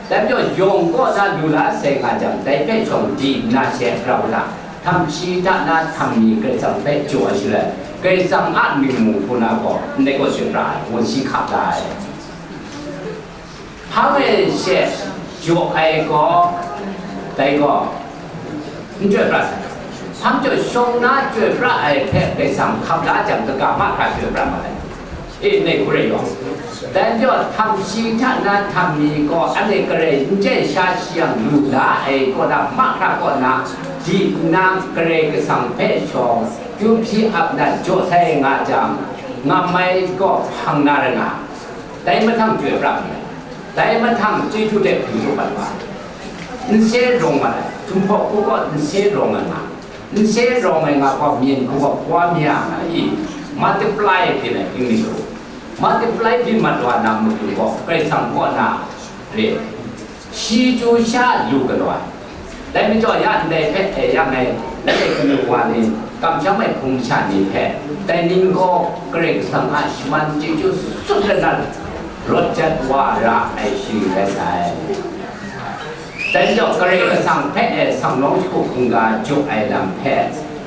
Dai majaw yawng kaw na lu la sai nga jang, dai hpe shawng di nna she grau la, htam shi hta na htam ni Karai Kasang hpe jaw ai shaloi, Karai Kasang a mying mung hku na gaw, ndai gaw chyoi pra ai, ngu shi hkap da ai. Hpang e she jaw ai gaw, dai gaw, n chyoi pra sai. Hpang jaw shawng na chyoi pra ai hpe Karai Kasang hkap la jang, kaga mahkra chyoi pra ma ai. E, ndai hku rai yawng, dai majaw htam shi hta na htam ni gaw, anhte karai n chye sha shi yang lu la ai kaw na, mahkra kaw na di nna, Karai Kasang hpe shawng, kyu hpyi ap na jaw sai nga jang, ngam ai gaw hpang na rai nga. Dai mahtang chyoi pra mi ai. Dai mahtang chyeju hte hpung jaw ai wa, n se rawng ai, Jinghpaw hku gaw n se rawng ai nga, n se rawng ai nga gaw, myen hku gaw kwa mya nga i, multiply byin ai, English gaw, multiply byin mat wa na matu gaw, Karai Kasang kaw na re, shi chyu sha lu galaw ai. Dai majaw ya ndai hpe e yang ai, langai kanu wa ni, kamsham ai hpung masha ni hpe, dai ning gaw Karai Kasang a shaman chyeju sut lana rawt jat wa ra ai shi rai sai. Dai majaw Karai Kasang hpe e sanglawng shagu hkungga jaw ai lam hpe,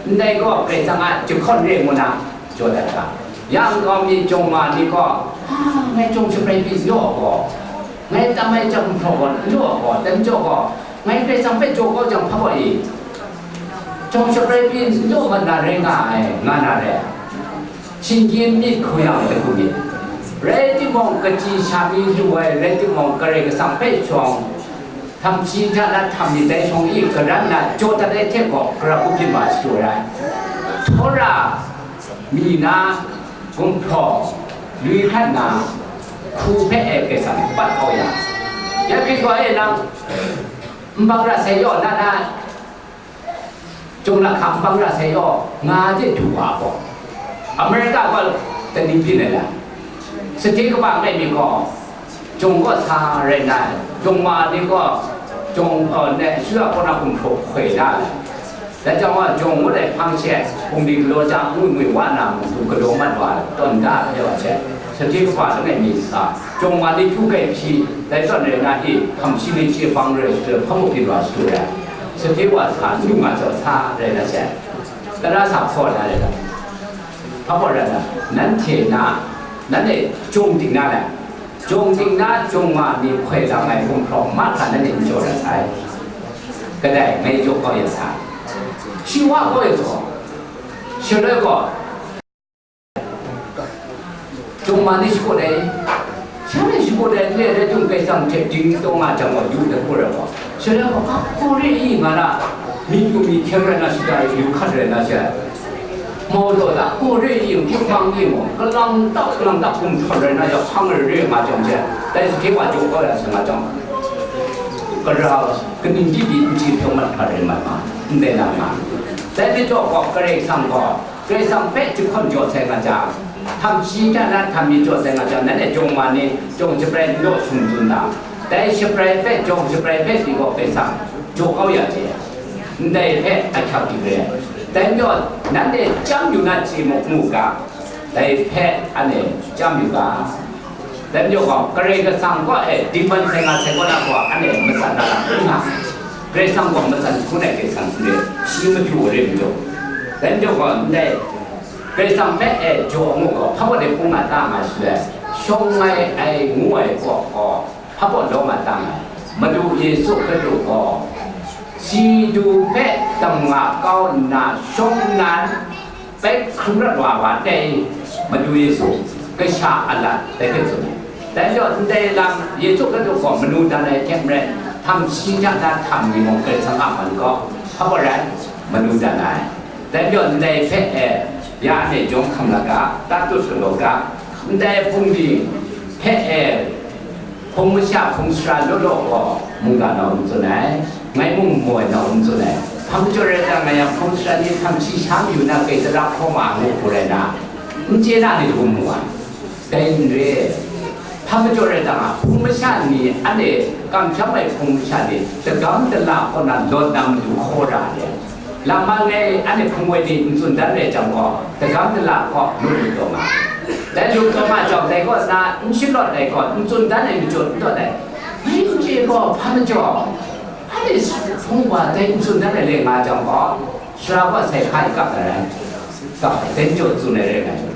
ndai gaw Karai Kasang a jahkawn re ngu na, jaw dat ga. Ya nkau mi jawng ma ni gaw, "Ah, ngai jawng shabrai pyi n law gaw, ngai tam ai jahkum hpraw gaw n law gaw, dai majaw gaw, ngai Karai Kasang hpe jaw kau jang hpa gaw i, jawng shabrai pyi n law mat na rai nga ai, nga na re." Shinggyim myit hku yang ai hku myit. Rai timung, kachyi sha mi lu ai rai timung, Karai Kasang hpe shawng, htam shi hta na htam myit dai shawng i, garan na jaw dat ai hte gaw, gara hku byin wa shadu ai. Tora mi na gumhpraw, lui hkrat na hku hpe e Karai Kasang pat kau ya. Ya hkrit gaw e nang, nbang ra sai yaw, na na, jung la hka nbang ra sai yaw, nga de du wa gaw, America gaw tani byin ai la, sahte kaba ngai mi gaw, jung gaw sa rai na, jung ma ni gaw, jung, uh, ne, su a kaw na gumhpraw hkoi na, dai jang wa, jung ngut ai hpang she, bungli galaw jang, ngwi ngwi wa na, mung du galaw mat wa, tawn da ai wa she, sahte kaba langai mi sa, jung ma ni hkyu kai hpyi, dai zawn rai na i, hkam shi ni chye bang rai shada, hpa muk byin wa shadu ai, sahte wa sa, n du nga zaw sa rai na she, tara sa hkaw na rai ga, hpa hpaw rai na, nanhte na, nanhte jung ting na rai, jung ting na, jung ma ni hkoi lang ai gumhpraw mahkra nanhte n jaw rai sai. Kadai, ngai jaw kau ya sa. Shi wa kau ya sa. Shaloi gaw, jung ma ni shakut ai, sha ni shakut ai, le rai tung Karai Kasang hte ding taw nga jang gaw, yu dat kau rai gaw. Shaloi gaw, a, Kore i nga na, mi du mi hkyeng rai na, shada yu hkat rai na she, mau law da, Kore i, hkying hpang i mung, kalang tak, kalang tak gumhpraw rai na, ya hpang rai rai nga jang she, dai sahte wa jaw kau ya sa nga jang, gara kaning di di n chye pyaw mat hkra rai mat ma, ndai na nga. Dai majaw gaw, Karai Kasang gaw, Karai Kasang hpe jahkawn jaw sai nga jang, htam shi hta na htam mi jaw sai nga jang, nanhte jawng ma ni, jawng shabrai n jaw sum tsun ta? Dai shabrai hpe, jawng shabrai hpe pyi gaw Karai Kasang jaw kau ya hte, ndai hpe ahkyak yu re. Dai majaw, nanhte chyam yu na chye mu, mu ga, dai hpe anhte chyam yu ga. Dai majaw gaw, Karai Kasang kaw e dingman sai nga sai kaw na gaw, anhte matsan na ra n nga. Karai Kasang gaw matsan hkrum ai Karai Kasang n rai, shi madu re majaw. Dai majaw gaw, ndai Karai Kasang hpe e jaw ngu gaw, hpa gaw de hpung nga ta nga shaloi, shawng ai, ai ngu ai kaw gaw, hpa gaw lawm a ta nga ai. Madu Yesu Hkristu gaw, si du hpe dam nga kau nna shawng nnan, bai hkrung rawt wa wa dai, Madu Yesu, kasha a lat dai hpe tsun ai. Dai majaw, ndai lam Yesu Hkristu gaw manu dan ai hte maren, htam shi hta na htam ni mung Karai Kasang a man gaw, hpa gaw rai, manu dan ai. Dai majaw, ndai hpe e, ya anhte jawng hkam la ga, ta tut galaw ga, ndai bungli hpe e, Hpung masha hpung sara law law gaw mungga nau n tsun ai, ngai mung maw ai nau n tsun ai. Hpa majaw rai yang, ngai yang hpung sara ni htam shi sha mayu na, grai tara hkraw ma ai ngu hku rai na, n chye na ni hkum mu ai. Dai n re, hpa majaw rai yang a, hpung masha ni, anhte kamsham ai hpung masha ni, dagam dala kaw na lawt na matu hkaw ra ai. Lam man ngai, anhte hpung woi ni n tsun dan rai jang gaw, dagam dala kaw lut lut taw nga. Dai lut taw nga jang, dai kaw na n shalawt ai gaw, n tsun dan ai majaw n taw dai. Bai n chye gaw, hpa majaw? Anhte hpung wa dai n tsun dan ai le nga jang gaw, sara gaw sai hka e kap na rai. Kap, dai majaw tsun ai rai nga jang.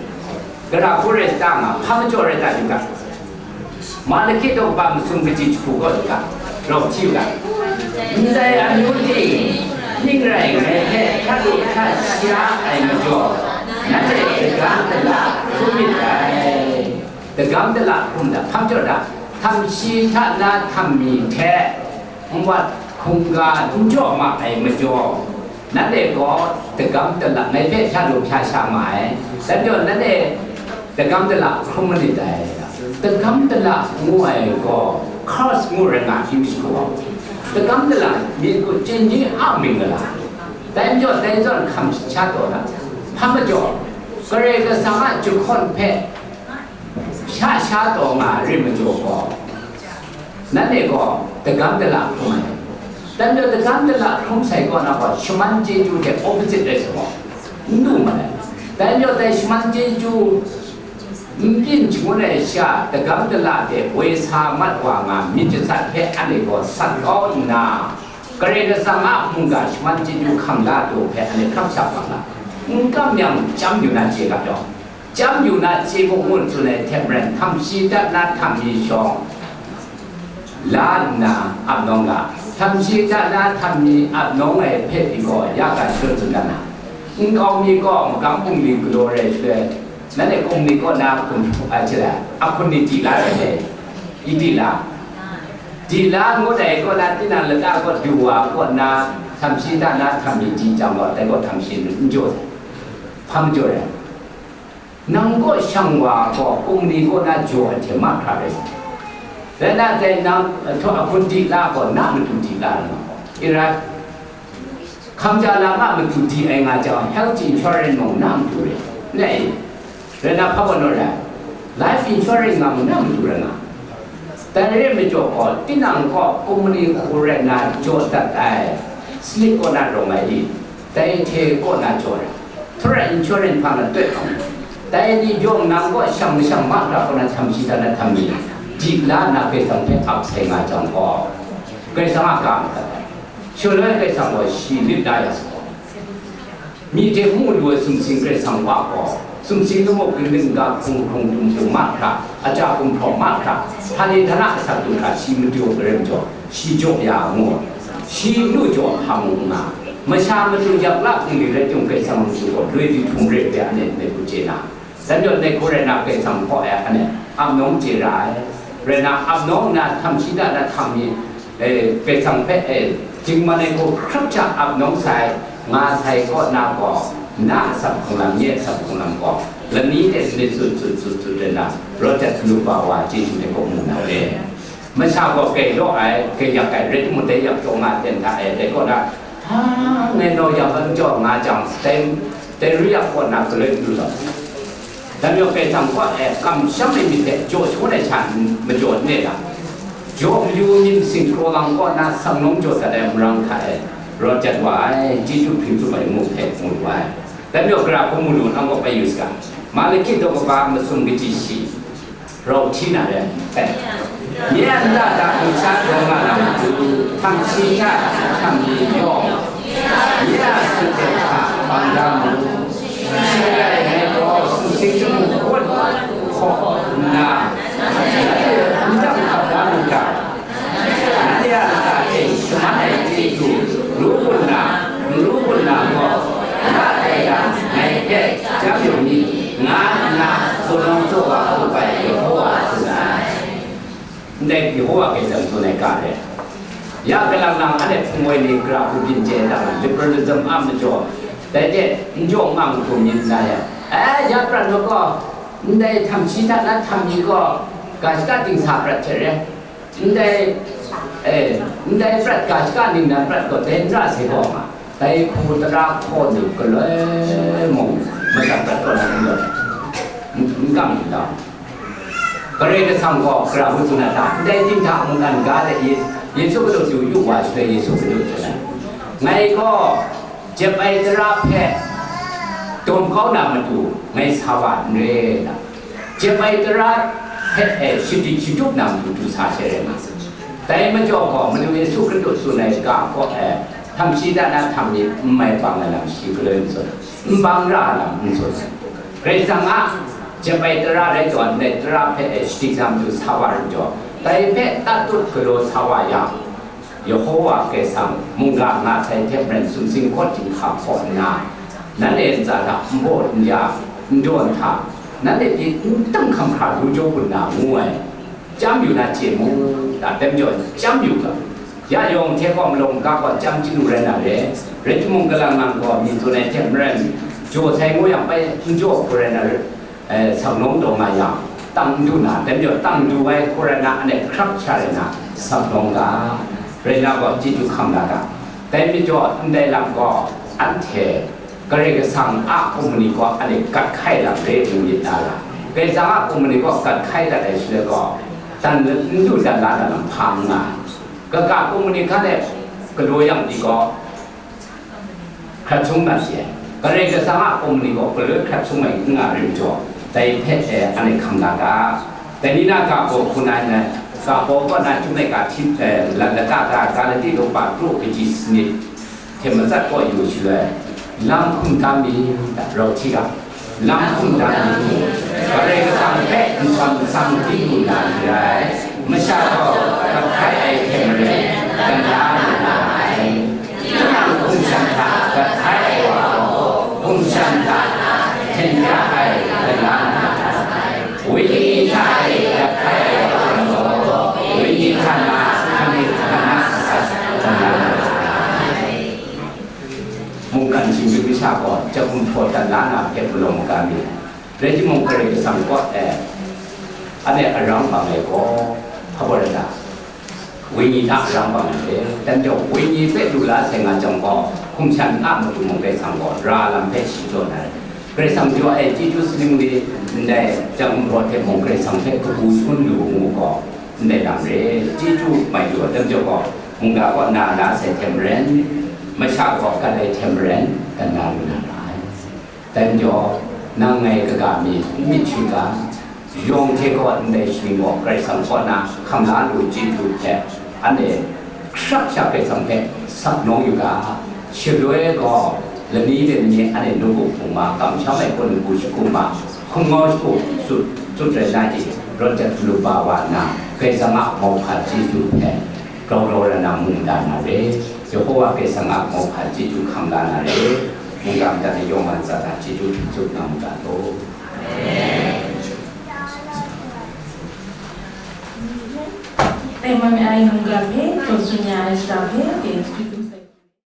Gara hku rai sa ta nga, hpa majaw rai ta yu ga. Malaki daw kaba masum kaji jahku gaw yu ga, rau hti u ga. Ndai amyu ting, ning rai ngai hpe hkrat lu hkrat sha ai majaw, nanhte dagam dala hkrum myit dai. Dagam dala hkrum da, hpa majaw da, htam shi hta na htam mi hte, Nwat hkungga n jaw ma ai majaw, nanhte gaw dagam dala, ngai hpe hkya lu hkya sha ma ai, dai majaw nanhte dagam dala hkrum manit dai. Dagam dala ngu ai gaw, curse ngu rai nga hkyu shagu gaw, dagam dala myit gaw chyen chyen a mying gala, dai majaw dai zawn hkam sha taw na, hpa majaw, Karai Kasang a jahkawn hpe sha sha taw nga ai rai majaw gaw, nanhte gaw dagam dala hkrum ai. Dai majaw dagam dala hkrum sai kaw na gaw, shaman chyeju hte opposite rai sa gaw, n lu mat ai. Dai majaw dai shaman chyeju n byin shangun ai sha, dagam dala hte woi sa mat wa nga myit jasat hpe anhte gaw sat kau nna, Karai Kasang a mungga shaman chyeju hkam la taw hpe anhte hkap shap wa nga, n kam yang chyam yu na chye ga taw, Chyam yu na chye mu ngu n tsun ai hte maren, htam shi dat na htam mi shawng, la nna ap nawng ga, htam shi dat na htam mi ap nawng ai hpe pyi gaw, ya ga shadawn tsun dat na, nkau mi gaw magam bungli galaw rai shaloi, nanhte bungli kaw na hkum, a, hte la, ahkun ni di la rai le, i di la, di la ngut ai kaw na, tinang lata kaw du wa kaw na, htam shi dat na htam mi di jang gaw, dai gaw htam shi n jaw, hpa majaw ai. Nang kaw shang wa gaw, bungli kaw na jaw ai hte mahkra rai. Rai na, dai nang, eh, htaw ahkun di la gaw, na matu di la ai ma gaw, i rai. Hkam ja lam a matu di ai nga jang, health insurance mung na matu rai. Nai, rai na, hpa gaw naw rai. Life insurance nga mung na matu rai nga. Dai re majaw gaw, tinang kaw bungli hku rai na jaw dat ai, slip kaw na rawng ai i, dai hte kaw na jaw ai, htura insurance hpang na tawt hkam, dai ni yawng nang kaw shang mashang mahkra kaw na htam shi hta na htam mi, di la nna Karai Kasang hpe ap sai nga jang gaw, Karai Kasang a ga madat ai. Shaloi Karai Kasang gaw shi lit la ya sa gaw, Mi hte mu lu ai sumsing Karai Kasang wa gaw, sumsing lamu ginding ga hkrung hkrung dum dum mahkra, aja gumhpraw mahkra, htani htana asak du hkra shi madu ai rai majaw, shi jaw ya ngu, shi nu jaw hpa mung nga, masha madu yak la hpung ni rai timung, Karai Kasang madu gaw loi di htum re ai hpe anhte ndai hku chye na, Dai majaw, ndai hku rai na, Karai Kasang hpaw e anhte ap nawng chye ra ai. Rai na, ap nawng nna, htam shi da na htam mi, e, Karai Kasang hpe, e, dingman ai hku hkrak hta ap nawng sai, nga sai kaw na gaw, na atsam hkrung lam, nye atsam hkrung lam gaw, lani de myit tsun tsun tsun tsun rai na, rawt dat kanu pa wa chyeju de kaw mu na re. Masha gaw grai law ai, grai yak ai, rai timung, dai yak taw nga ten hta e, dai kaw na, hpa ngai naw ya ban jaw nga jang, dai, dai ru yak kaw na galoi n du law. Dai majaw Karai Kasang kaw e kamsham ai myit hte jaw shangun ai sha n majaw n e ga, jaw mayu myit sing kraw lang kaw na sang nawng jaw dat ai marang hta e rawt jat wa ai, chyeju hpring tsup ai ngu hpe mu lu ai. Dai majaw gara hku mu lu, nang kaw bai yu saga, Malaki daw kaba masum kaji shi, Rau hti na re ai. Nye a nta hta hkum sha daw nga na matu, htam shi hta htam mi yawng, nye a sut de hta bang da mu. Shi rai ngai gaw sumsing chyum hkut hkaw nna, n dang hkap da mu ga, Nanhte a lata e shaman ai chyeju ru gun na, n ru gun na gaw, la tai yang, ngai hpe chyam yu ni, nga nna tsun nawng tsaw wa hku bai Yehova tsun ai. Ndai Yehova Karai Kasang tsun ai ga re. Ya galang lang anhte hpung woi ni gara hku byin chye ai hta, liberalism a majaw, dai hte n jaw n mang hkrum yin nna yang, e, ya prat rawt gaw, ndai htam shi hta na htam mi gaw, ga shaka dingsa prat hte re. Ndai, eh, ndai prat ga shaka ningnan prat gaw dai n ra sai gaw nga, dai hku tara hkaw lu galoi mung matsat prat gaw na n gaw, n, n kam n dau. Karai Kasang gaw gara ngu tsun ai ta? Ndai ting hta mungkan ga de Ye-, Yesu Hkristu yu wa shaloi Yesu Hkristu tsun ai. Ngai gaw jep ai tara hpe dawm kau na matu ngai sa wa n re na, jep ai tara hpe e shadi shatup na matu du sa she rai nga. Dai majaw gaw, Madu Yesu Hkristu tsun ai ga kaw e, htam shi da na htam myit n mai bang ai lam shi galoi n tsun, n bang ra ai lam n tsun. Karai Kasang a jep ai tara rai taw, ndai tara hpe e shadi na matu sa wa rai majaw, dai hpe tatut galaw sa wa yang, Yehowa Karai Kasang mungga nga sai hte maren sumsing kawt jinghka hkaw nna, nanhte ntsa hta nbaw n ya, n daw nhta, nanhte pyi n tam hkam hkra lu jaw gun na, ngu ai. Chyam yu na chye mu, dai majaw chyam yu ga. Ya yawng hte gaw malawng ga gaw chyam chyalu rai na re, rai timung, kalang nang gaw myi tsun ai hte maren, jaw sai ngu yang bai n jaw hku rai na re, eh, saknawng taw nga yang, tang n du na, dai majaw tang du ai hku rai na, anhte hkrap sha rai na, saknawng ga, rai na gaw chyeju hkam la ga. Dai majaw ndai lam gaw, anhte Karai Kasang a kumhpa ni gaw anhte gat hkai lam re lu myit na ra. Karai Kasang a kumhpa ni gaw gat hkai dat ai shaloi gaw, dan n du dan la na lam hpa n nga ai. Kaga kumhpa ni hkan e galaw yang pyi gaw, hkrat sung mat si ai. Karai Kasang a kumhpa ni gaw galoi hkrat sung ai n nga rim jaw, dai hpe e anhte hkam la ga. Dai ni na ga baw hku na ai, ga baw kaw na chyum ai ga hti, eh, la-, lata ga, ga lati daw pa kru kaji sanit hte matsat kaw yu shaloi, lam hkum da mi, rau hti ga, lam hkum da mi, Karai Kasang hpe nhtawm nsang di lu na ni rai, masha gaw gat hkai ai hte maren, dan la lu na ai. Tinang hkum shan hta gat hkai ai wa gaw, hkum shan hta hten ya ai dan la na ai. Wenyi hta e gat hkai ai wa gaw, wenyi hta na hkam hkana sat dan la na ai. Mungkan shinggyim masha gaw, jahkum hpraw dan la na hpe malawng maga mi ai. Rai timung, Karai Kasang kaw e, anhte arang bang ai gaw, hpa gaw rai ta? Wenyi hta arang bang ai hte, dan jau wenyi hpe lu la sai nga jang gaw, hkum shan a matu mung Karai Kasang gaw ra lam hpe shi jaw na rai. Karai Kasang jaw ai chyeju saning ni ndai jang nraw hte mung Karai Kasang hpe kabu shangun lu ngu gaw, ndai lam re, chyeju mai lu ai, dan jau gaw, mungga kaw na la sai hte maren, masha gaw gat ai hte maren, dan na lu na ra ai. Dan jau, nang ngai kaga mi n myit shu ga, yawng hte gaw ndai shaning gaw Karai Kasang kaw na hkam la lu chyeju hte, anhte hkrap sha Karai Kasang hpe sak nawng yu ga, shaloi gaw lani de ni anhte nawku hpung ma, kamsham ai gaw nawku shagu ma, hkum ngau shagu tut, tut rai na i, rawt jat galu ba wa nna, Karai Kasang a mauhpa chyeju hpe grau grau rai na mungdan na re. Yehowa Karai Kasang a mauhpa chyeju hkam la na re. Mungga madat ni yawng man tsat na chyeju hpyi tsup na mu ga law. Tengman ai mungga hpe, jaw tsun ya ai shara hpe,